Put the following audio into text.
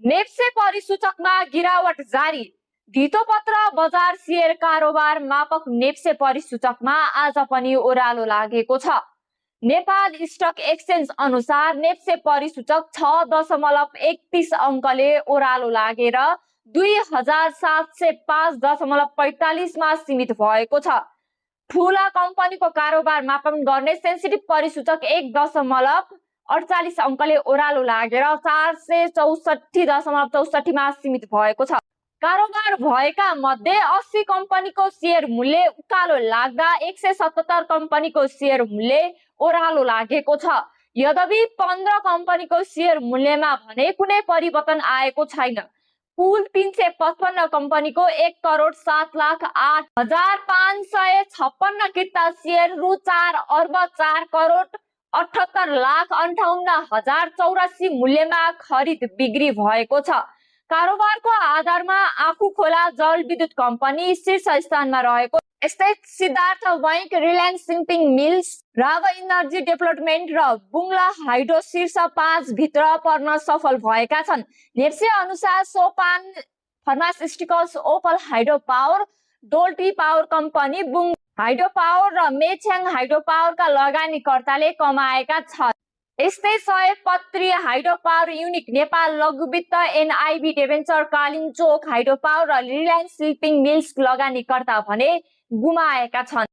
नेप्से परिसूचकमा गिरावट जारी। धितोपत्र बजार शेयर कारोबार मापक नेप्से परिसूचकमा आज पनि ओह्रालो लागेको छ। नेपाल स्टक एक्सचेन्ज अनुसार नेप्से परिसूचक 6.31 अङ्कले ओह्रालो लागेर 2705.45 मा सीमित भएको छ। ठूला कम्पनीको कारोबार मापन गर्ने सेन्सिटिभ परिसूचक 1.48 अङ्कले ओह्रालो लागेर 464.64 मा सीमित भएको छ। कारोबार भएका मध्ये 80 कम्पनीको शेयर मूल्य उकालो लाग्दा 177 कम्पनीको शेयर मूल्य ओह्रालो लागेको छ। यद्यपि 15 कम्पनीको शेयर मूल्यमा भने कुनै परिवर्तन आएको छैन। कुल 355 कम्पनीको 1,07,08,556 किता शेयर रु 4,04,78,58,084 मूल्यमा खरिद बिक्री भएको छ। कारोबारको आधारमा आफू खोला जलविद्युत कम्पनी शीर्ष स्थानमा रहेको। यस्तै Siddhartha Bank, Reliance Shipping Mills, राव इनर्जी डेभलपमेन्ट र बुङ्ला हाइड्रो शीर्ष 5 भित्र पर्न सफल भएका छन्। नेप्से अनुसार Sopan Pharmaceuticals, Opal Hydro Power, Dolti Power Company, बुङ हाइड्रो पावर र मेछ्याङ हाइड्रो पावरका लगानीकर्ताले कमाएका छन्। यस्तै सयपत्री हाइड्रो पावर युनिक, नेपाल लघुवित्त, एनआइबी डेभेन्चर, कालिन्चोक हाइड्रो पावर र रिलायन्स शिपिङ मिल्स लगानीकर्ता भने गुमाएका छन्।